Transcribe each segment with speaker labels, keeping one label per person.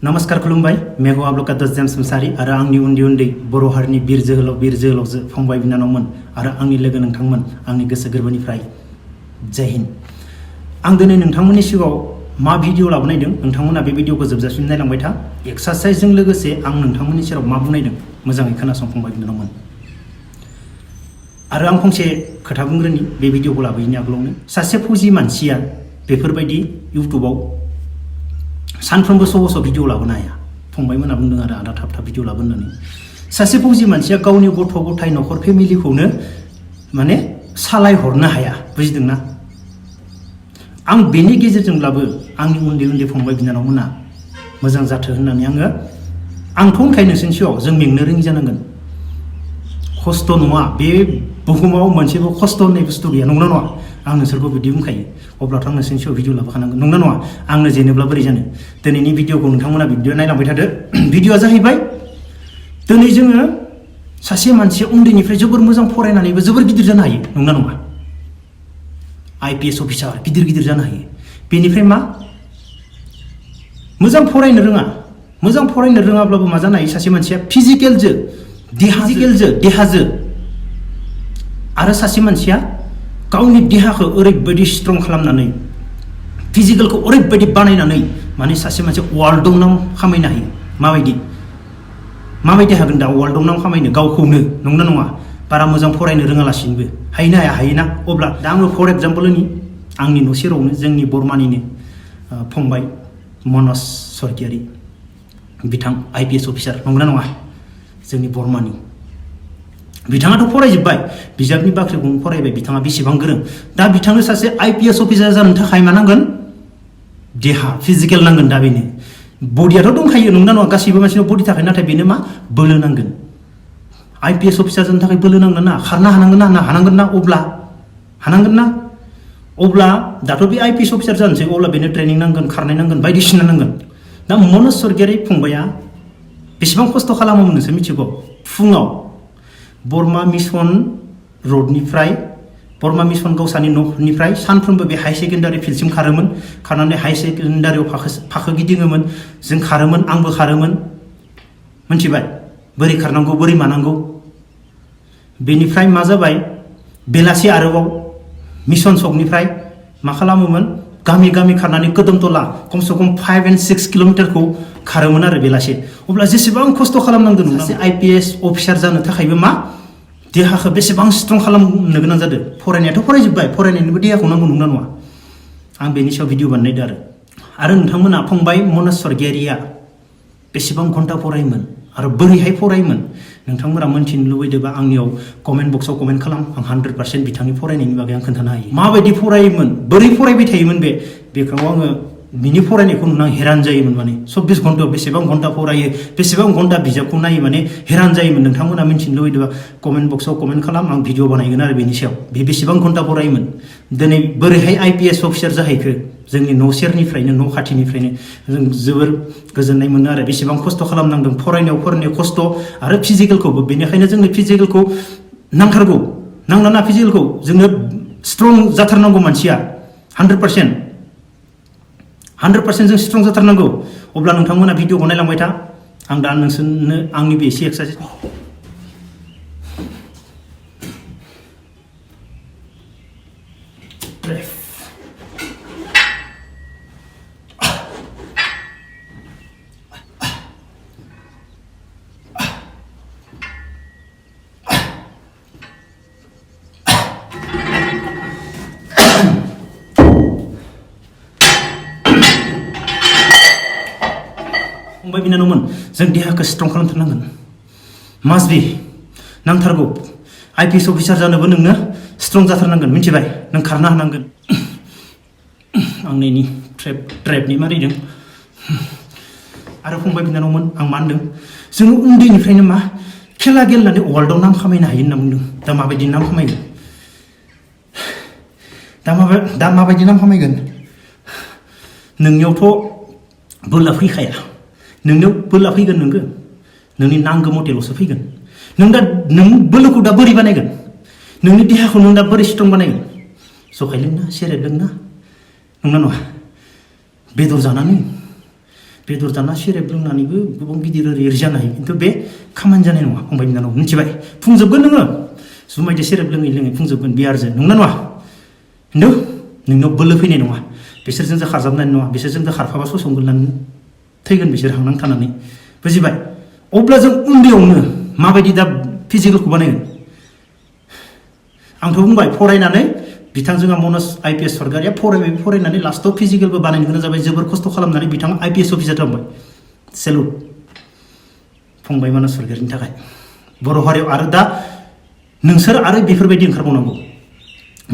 Speaker 1: नमस्कार खुलुमबाय मैं हूं आप लोग का दोस्त जेम्स मुसाहारि आरो आंनि उन्दै बर' हारिनि बिर जोहोलावजो फंबाय बिनानावमोन आरो आंनि लोगो नोंथांमोन आंनि गोसो गोरबोनिफ्राय जय हिन्द। आं दिनै नोंथांमोननि सिगाङाव मा भिडिअ लाबोनायदों नोंथांमोना बे भिडिअखौ जोबजासिम नायलांबाय था। एक्सारसाइजजों लोगोसे आं नोंथांमोननि सेराव मा बुंनायदों मोजाङै खोनासं फंबाय बिनानावमोन। आरो आं फंसे खोथा बुंग्रोनि बे भिडिअखौ लाबोयैनि आगोलावनो सासे फौजि मानसिया बेफोरबायदि इउटुबाव सानफ्रोमबो सहस भिडिअ लाबोनो हाया। फंबायमोना बुंदों आरो आदा थाब थाब भिडिअ लाबोनो होननानै। सासे फौजि मानसिया गावनि गथ' गथाय न'खर फेमिलिखौनो माने सालायहरनो हाया, बुजिदोंना? आं बेनि गेजेरजोंब्लाबो आंनि उन्दै फंबाय बिनानावमोना मोजां जाथो होननानै आंथ' होनखायो नोंसोरनि सिगाङाव जों मेंनो रोङि जानांगोन। खस्थ' नङा, बे बुहुमाव मोनसेबो खस्थ' होननाय बुस्थु गैया, नंगौना नङा? आं नोंसोरखौ बिदि बुंखायो। अब्लाथ' आं नोंसोरनि सिगाङाव भिडिअ लाबोखानांगोन, नंगौना नङा? आंनो जेनोब्ला बोरै जानो? दिनैनि भिडिअखौ नोंथांमोना भिडिअ नायलांबाय थादो। भिडिअआ जाहैबाय दिनै जोङो सासे मानसिया उन्दैनिफ्राय जोबोर मोजां फरायनानैबो जोबोर गिदिर जानो हायो, नंगौना नङा? IPS अफिसार गिदिर जानो हायो। बेनिफ्राय मा? मोजां फरायनो रोङाब्लाबो मा जानो हायो? सासे मानसिया फिजिकेलजो देहाजो आरो सासे मानसिया गावनि देहाखौ ओरैबायदि स्ट्रं खालामनानै फिजिकेलखौ ओरैबायदि बानायनानै माने सासे मानसिया वर्ल्डआव नाम खामायनो हायो। माबायदि हागोन दा वर्ल्डआव नाम खामायनो गावखौनो, नंगौना नङा? बारा मोजां फरायनो रोङालासिनोबो हायोना हायोना? अब्ला दा आङो फर एग्जाम्पल होनि आंनि न' सेरावनो जोंनि बरमानिनो फंबाय मनज सरगियारि, बिथां IPS अफिसार, नंगौना नङा? जोंनि बरमानि बिथाङाथ' फरायजोब्बाय, बिजाबनि बाख्रिखौनो फरायबाय, बिथाङा बेसेबां गोरों। दा बिथांनो सासे IPS अफिसार जानो थाखाय मा नांगोन? देहा, फिजिकेल नांगोन। दा बेनो बडियाथ' दंखायो, नंगौना नङा? गासैबो मानसिनाव बडि थाखाय, नाथाय बेनो मा? बोलो नांगोन। IPS अफिसार जानो थाखाय बोलो नांगोन ना? खारनो हानांगोन ना? अब्ला दाथ' बे IPS अफिसार जानोसै, अब्ला बेनो ट्रेनिं नांगोन, खारनाय नांगोन, बायदिसिना नांगोन। दा मनज सरगियारि फंबाया बेसेबां खस्थ' खालामोमोन नोंसोर मिथिगौ? फुङाव बरमा मिसन रडनिफ्राय बरमा मिसन गावसानि न'निफ्राय सानफ्रोमबो बे हाई सेकेन्डारि फिल्डसिम खारोमोन। खारनानै हाई सेकेन्डारियाव फाखो गिदिङोमोन, जों खारोमोन, आंबो खारोमोन। मिथिबाय बोरै खारनांगौ, बोरै मानांगौ। बेनिफ्राय मा जाबाय? बेलासि आरोबाव मिसन सकनिफ्राय मा खालामोमोन? गामि खारनानै कोदमतला खमसे खम 5 and 6 किल'मिटारखौ खारोमोन आरो बेलासे। अब्ला जेसेबां खस्थ' खालामनांगोन सासे IPS अफिसार जानो थाखायबो मा? देहाखौ बेसेबां स्ट्रं खालामनो गोनां जादों। फरायनायाथ' फरायजोब्बाय, फरायनायनिबो देहाखौ नांगौ, नंगौना नङा? आं बेनि सायाव भिडिअ बानायदों आरो नोंथांमोना फंबाय मनज सरगियारिया बेसेबां घन्टा फरायोमोन आरो बोरैहाय फरायोमोन नोंथांमोना मोनथिनो लुबैदोंबा आंनियाव कमेन्ट बक्सआव कमेन्ट खालाम। आं 100% बिथांनि फरायनायनि बागै आं खोन्थानो हायो। माबायदि फरायोमोन, बोरै फरायबाय थायोमोन बेखौ आङो बिनि फरायनायखौ नुना हैरान जायोमोन। माने 24 घन्टायाव बेसेबां घन्टा फरायो, बेसेबां घन्टा बिजाबखौ नायो, माने हैरान जायोमोन। नोंथांमोना मिन्थिनो लुबैदोंबा कमेन्ट बक्सआव कमेन्ट खालाम, आं भिडिअ बानायगोन आरो बेनि सायाव बेसेबां घन्टा फरायोमोन। दिनै बोरैहाय IPS अफिसार जाहैखो जोंनि न' सेरनिफ्रायनो, न' खाथिनिफ्रायनो जों जोबोर गोजोननाय मोनो आरो बेसेबां खस्थ' खालामनांदों फरायनायाव खस्थ' आरो फिजिकेलखौबो। बेनिखायनो जोंनो फिजिकेलखौ नांथारगौ, नांगौना? फिजिकेलखौ जोंनो स्ट्रं जाथारनांगौ मानसिया 100% जों स्ट्रं जाथारनांगौ। अब्ला नोंथांमोना भिडिअखौ नायलांबाय था। आं दा नोंसोरनो आंनि बे एसे एक्सारसाइज फंबाय बिनानावमोन, जों देहाखौ स्ट्रं खालामथारनांगोन। मास्ट बि नांथारगौ। IPS अफिसार जानोबो नोंनो स्ट्रं जाथारनांगोन, मिथिबाय? नों खारनो हानांगोन। आं नैनि ट्रेपनि मारिदों। आरो फंबाय बिनानावमोन, आं मा होनदों? जोङो उन्दैनिफ्रायनो मा खेला गेलेनानै वर्ल्डआव नाम खामायनो हायो होनना बुंदों। दा माबायदि नाम खामायगोन? दा माबायदि नाम खामायगोन? नोंनियावथ' बोला फैखाया। नोंनियाव बोला फैगोन, नोंनि नांगौ मतेल'सो फैगोन। नों बोलोखौ दा बोरै बानायगोन? नोंनि देहाखौ नों दा बोरै स्ट्रं बानायगोन? जखाय लोंना, सेरेब लोंना, नंगौना नङा? बेदर जानानै बेदर जाना सेरेब लोंनानैबो गोबां गिदिर ओरै जानो हायो खिन्थु बे खामानि जानाय नङा फंबाय बिनानाव मिथिबाय फुंजोबगोन नोङो जुमायदो सेरेब लोङै लोङै फुंजोबगोन बियारजों नंना नङा खिन्थु नोंनाव बोलो फैनाय नङा बिसोरजों जो खारजाबनाय नङा बिसोरजों जो खारफाबा ससं गोलैनानै थैगोन बिसोर हांनां थानानै बुजिबाय अब्ला जों उन्दैयावनो माबायदि दा फिजिकेलखौ बानायगोन आंथ' बुंबाय फरायनानै बिथां जोंहा मनज आइपिएस सरकारिया फरायनानै लास्टआव फिजिकेलबो बानायनो गोनां जाबाय जोबोर खस्थ' खालामनानै बिथाङा आइपिएस अफिसार जाबाय सेलुट फंबाय मनज सरकारिनि थाखाय बर' हारियाव आरो दा नोंसोर आरो बेफोरबायदि ओंखारबावनांगौ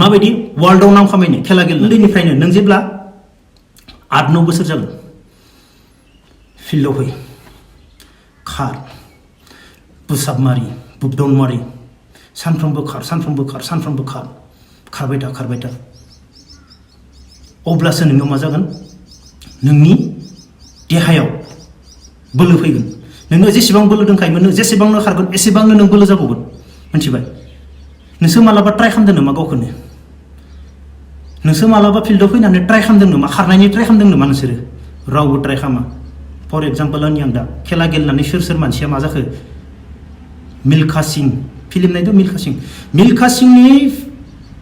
Speaker 1: माबायदि वर्ल्डआव नाम खामायनो खेला गेलेनो उन्दैनिफ्रायनो नों जेब्ला 8-9 बोसोर जागोन फिल्डआव फै खार पुसाब मारि बुकडाउन मारि सानफ्रोमबो खार खारबाय था अब्लासो नोंनाव मा जागोन नोंनि देहायाव बोलो फैगोन नोङो जेसेबां बोलो दंखायोमोन नों जेसेबांनो खारगोन एसेबांनो नों बोलो जाबावगोन मिथिबाय नोंसोर मालाबा ट्राइ खालामदों नामा गावखौनो नोंसोर मालाबा फिल्डआव फैनानै ट्राइ खालामदों नामा खारनायनि ट्राइ खालामदों नामा नोंसोरो रावबो ट्राइ खालामा फर एग्जाम्पल आं दा खेला गेलेनानै सोर मानसिया मा जाखो मिल्खा सिं फिल्म नायदो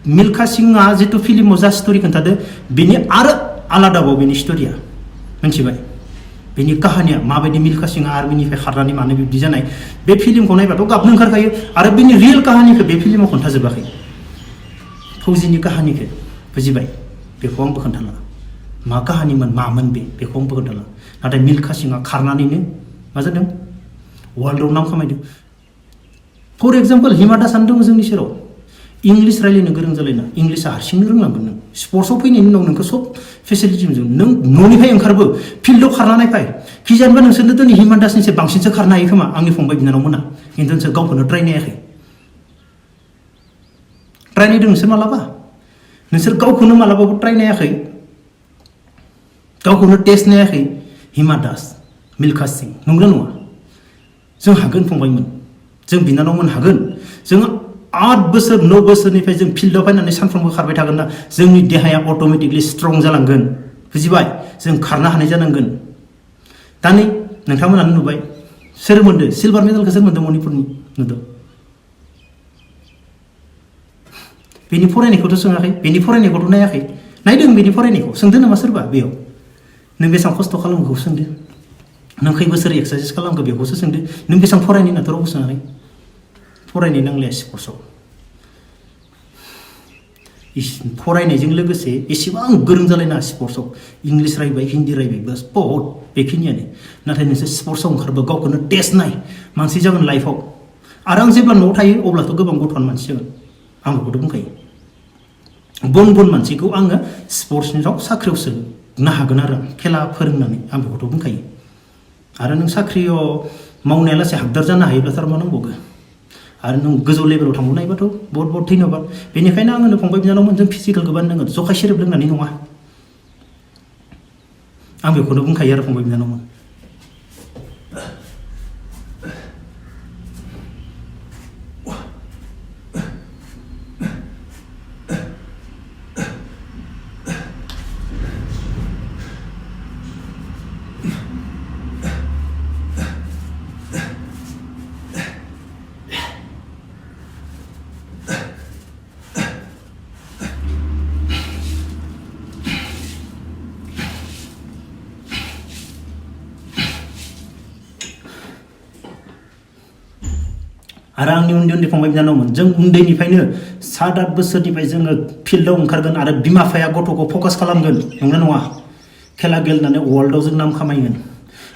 Speaker 1: मिल्खा सिंआ जितु फिल्माव जा स्टोरी खोन्थादो बेनि आरो आलादाबाव बेनि स्टोरिया मिथिबाय बेनि काहानिया माबायदि मिल्खा सिंआ आर्मिनिफ्राय खारनानै मानो बिब्दि जानाय बे फिल्मखौ नायबाथ' गाबनो ओंखारखायो आरो बेनि रियेल काहानिखौ बे फिल्माव खोन्थाजोबाखै फौजिनि काहानिखौ बुजिबाय बेखौ आंबो खोन्थाला मा काहानिमोन मामोन बेखौ आंबो खोन्थाला नाथाय मिल्खा सिंआ खारनानैनो मा जादों वर्ल्डआव नाम खामायदों फर एग्जाम्पल हिमा दासानो दङ जोंनि सेराव इंलिश रायलायनो गोरों जालायना इंलिशआ हारसिंनो रोंलांगोन नों स्पर्ट्सआव फैनायनि उनाव नोंखौ सब फेसिलिटि मोनजोबो नों न'निफ्राय ओंखारबो फिल्डआव खारना नायफाय खिजानबा नोंसोरनो दिनै हिमा दासनिसो बांसिनसो खारनो हायो खोमा आंनि फंबाय बिनानावमोना खिन्थु नोंसोर गावखौनो ट्राइ नायाखै ट्राइ नायदों नोंसोर गावखौनो मालाबाबो ट्राइ नायाखै गावखौनो टेस्ट नायाखै हिमा दास मिल्खा सिं नंगौ नङा जों हागोन फंबायमोन जों बिनानावमोन हागोन जों 8 बोसोर 9 बोसोरनिफ्राय जों फिल्डआव फैनानै सानफ्रोमबो खारबाय थागोन ना जोंनि देहाया अट'मेटिकलि स्ट्रं जालांगोन बुजिबाय जों खारनो हानाय जानांगोन दा नै नोंथांमोनानो नुबाय सोर मोनदों सिलभार मेडेलखौ सोर मोनदों मणिपुरनि नुदों बेनि फरायनायखौथ' सोङाखै बेनि फरायनायखौथ' नायाखै नायदों बेनि फरायनायखौ सोंदों नामा सोरबा बेयाव नों बेसेबां खस्थ' खालामगौ सोंदो नों खै बोसोर एक्सारसाइज खालामगौ बेखौसो सोंदो नों बेसेबां फरायनाय होननाथ' रावबो सोङाखै फरायनाय नांलाया स्पर्ट्सआव फरायनायजों लोगोसे एसेबां गोरों जालायना स्पर्ट्सआव इंलिश रायबाय हिन्दी रायबाय बास बहुत बेखिनियानो नाथाय नोंसोर स्पर्ट्सआव ओंखारबा गावखौनो टेस्ट नाय मानसि जागोन लाइफआव आरो आं जेब्ला न'आव थायो अब्लाथ' गोबां गथ'आनो मानसि जागोन आं बेखौथ' बुंखायो बन मानसिखौ आङो स्पर्ट्सनियाव साख्रियाव सोनो हागोन आरो खेला फोरोंनानै आं बेखौथ' बुंखायो आरो नों साख्रियाव मावनायालासे हाबदार जानो हायोब्लाथ' मा नांबावगौ आरो नों गोजौ लेभेलाव थांनो नायबाथ' बहुत धन्यबाद बेनिखायनो आङो फंबाय बिनानावमोन जों फिजिकेलखौ बानायनांगोन जखाय सेरेब लोंनानै नङा आं बेखौनो बुंखायो आरो फंबाय बिनानावमोन आरो आंनि उन्दै फंबाय बिनानावमोन जों उन्दैनिफ्रायनो 7-8 बोसोरनिफ्राय जोङो फिल्डआव ओंखारगोन आरो बिमा बिफाया गथ'खौ फकास खालामगोन नंगौना नङा खेला गेलेनानै वर्ल्डआव जों नाम खामायगोन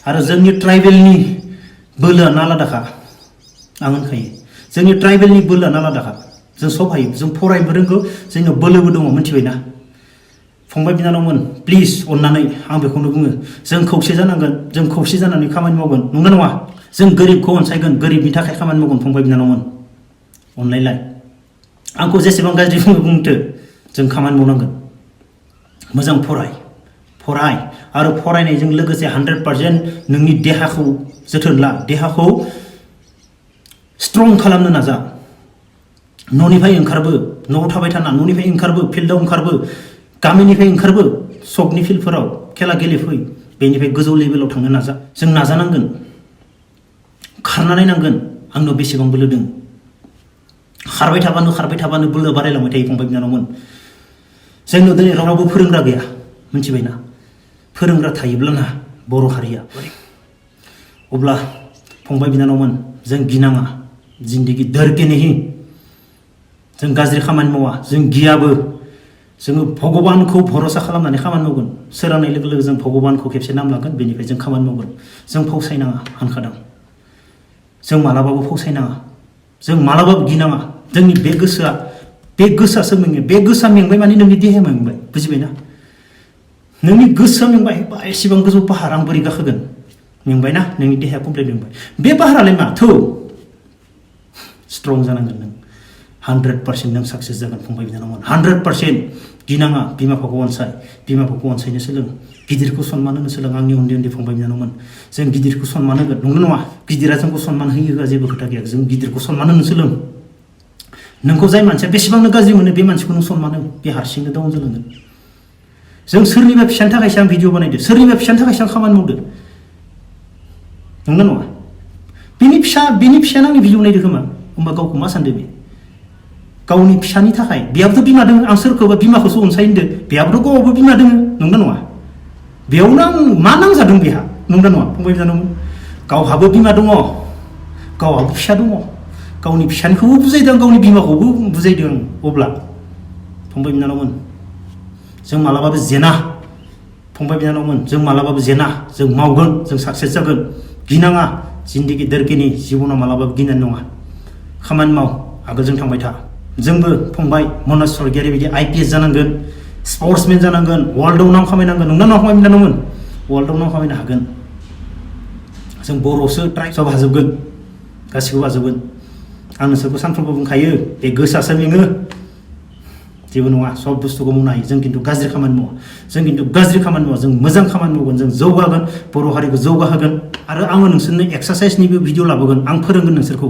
Speaker 1: आरो जोंनि ट्राइबेलनि बोलोआनो आलादाखा आं होनखायो जोंनि ट्राइबेलनि बोलोआनो आलादाखा जों सब हायो जों फरायनोबो रोंगौ जोंनाव बोलोबो दङ मिथिबायना फंबाय बिनानावमोन प्लिज अननानै आं बेखौनो बुङो जों खौसे जानांगोन जों खौसे जानानै खामानि मावगोन नंगौना नङा जों गोरिबखौ अनसायगोन गोरिबनि थाखाय खामानि मावगोन फंबाय बिनानावमोन अनलायलाय आंखौ जेसेबां गाज्रि बुंथो जों खामानि मावनांगोन मोजां फराय आरो फरायनायजों लोगोसे 100% नोंनि देहाखौ जोथोन ला देहाखौ स्ट्रं खालामनो नाजा न'निफ्राय ओंखारबो न'आव थाबाय थाना न'निफ्राय ओंखारबो फिल्डआव ओंखारबो गामिनिफ्राय ओंखारबो सकनि फिल्डफोराव खेला गेलेफै बेनिफ्राय गोजौ लेभेलाव थांनो जों नाजानांगोन खारना नायनांगोन आंनाव बेसेबां बोलो दं खारबाय थाबानो बोलो बारायलांबाय थायो फंबाय बिनानावमोन जोंनाव दिनै रावबो फोरोंग्रा गैया मिथिबायना फोरोंग्रा थायोब्लाना बर' हारिया अब्ला फंबाय बिनानावमोन जों गिनाङा जिन्दगि डरके नहीं जों गाज्रि खामानि मावा जों गियाबो जोङो भगबानखौ भरोसा खालामनानै खामानि मावगोन सोरांनाय लोगो लोगो जों भगबानखौ खेबसे नाम लागोन बेनिफ्राय जों खामानि मावगोन जों फावसायनाङा हानखादों जों मालाबाबो फावसायनाङा जों मालाबाबो गिनाङा जोंनि बे गोसोआसो मेङो बे गोसोआ मेंबाय माने नोंनि देहाया मेंबाय बुजिबायना नोंनि गोसोआ मेंबाय एसेबां गोजौ पाहार आं बोरै गाखोगोन मेंबायना नोंनि देहाया कमप्लिट मेंबाय बे पाहारालाय मा थौ स्ट्रं जानांगोन नों 100% नों साक्सेस जागोन फंबाय बिनानावमोन 100% गिनाङा बिमा बिफाखौ अनसायनो सोलों गिदिरखौ सनमान होनो सोलों आंनि उन्दै फंबाय बिनानावमोन जों गिदिरखौ सनमान होगोन नंगौ नङा गिदिरा जोंखौ सनमान होयोगा जेबो खोथा गैया जों गिदिरखौ सनमान होनो सोलों नोंखौ जाय मानसिया बेसेबांनो गाज्रि मोनो बे मानसिखौ नों सनमान हो बे हारसिंनो डाउन जालांगोन जों सोरनिबा फिसानि थाखायसो आं भिडिअ बानायदो सोरनिबा फिसानि थाखायसो आं खामानि मावदो नंगौ नङा बिनि फिसाया आंनि भिडिअ नायदो खोमा होमबा गावखौ मा सानदो बे गावनि फिसानि थाखाय बेयाबोथ' बिमा दङ आं सोरखौबा बिमाखौसो अनसाय होनदो बेयाबोथ' गावआबो बिमा दङ नंगौ नङा बेयावनो आं मा नांजादों बेहा नंगौ नङा फंबाय बिनानावमोन गावहाबो बिमा दङ गावहाबो फिसा दङ गावनि फिसानिखौबो बुजायदों गावनि बिमाखौबो बुजायदों अब्ला फंबाय बिनानावमोन जों मालाबाबो जेना फंबाय बिनानावमोन जों मालाबाबो जेना जों मावगोन जों साक्सेस जागोन गिनाङा जिन्दगि दरकेनि जिबनाव मालाबाबो गिनानै नङा खामानि माव आगोलजों थांबाय था जोंबो फंबाय मनज सरगियारि बायदि IPS जानांगोन स्पर्ट्समेन जानांगोन वर्ल्डआव नाम खामायनांगोन नंना नङा फंबाय बिनानावमोन वर्ल्डआव नाम खामायनो हागोन जों बर'सो ट्राइ सब हाजोबगोन गासिखौबो हाजोबगोन आं नोंसोरखौ सानफ्रोमबो बुंखायो बे गोसोआसो मेङो जेबो नङा सब बुस्थुखौ मावनो हायो जों खिन्थु गाज्रि खामानि मावा जों मोजां खामानि मावगोन जों जौगागोन बर' हारिखौ जौगाहोगोन आरो आङो नोंसोरनो एक्सारसाइसनिबो भिडिअ लाबोगोन आं फोरोंगोन नोंसोरखौ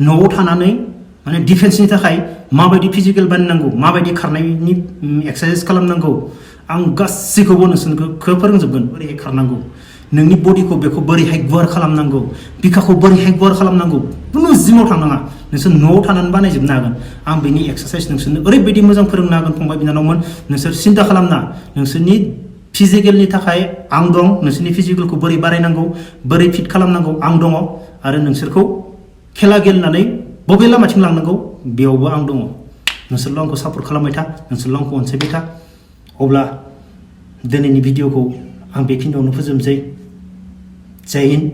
Speaker 1: न'आव थानानै माने डिफेन्सनि थाखाय माबायदि फिजिकेल बानायनांगौ माबायदि खारनायनि एक्सारसाइज खालामनांगौ आं गासैखौबो नोंसोरखौ फोरोंजोबगोन बोरैहाय खारनांगौ नोंनि बडिखौ बेखौ बोरैहाय गुवार खालामनांगौ बिखाखौ बोरैहाय गुवार खालामनांगौ खुनु जिमाव थांनाङा नोंसोर न'आव थानानै बानायजोबनो हागोन आं बेनि एक्सारसाइज नोंसोरनो ओरैबायदि मोजां फोरोंनो हागोन फंबाय बिनानावमोन नोंसोर सिन्था खालामना नोंसोरनि फिजिकेलनि थाखाय आं दं नोंसोरनि फिजिकेलखौ बोरै बारायनांगौ बोरै फिट खालामनांगौ आं दङ आरो नोंसोरखौ खेला गेलेनानै बबे लामाथिं लांनांगौ बेयावबो आं दङ नोंसोरल' आंखौ सापर्ट खालामबाय था नोंसोरल' आंखौ अनसायबाय था अब्ला दिनैनि भिडिअखौ आं बेखिनियावनो फोजोबनोसै जय हिन्द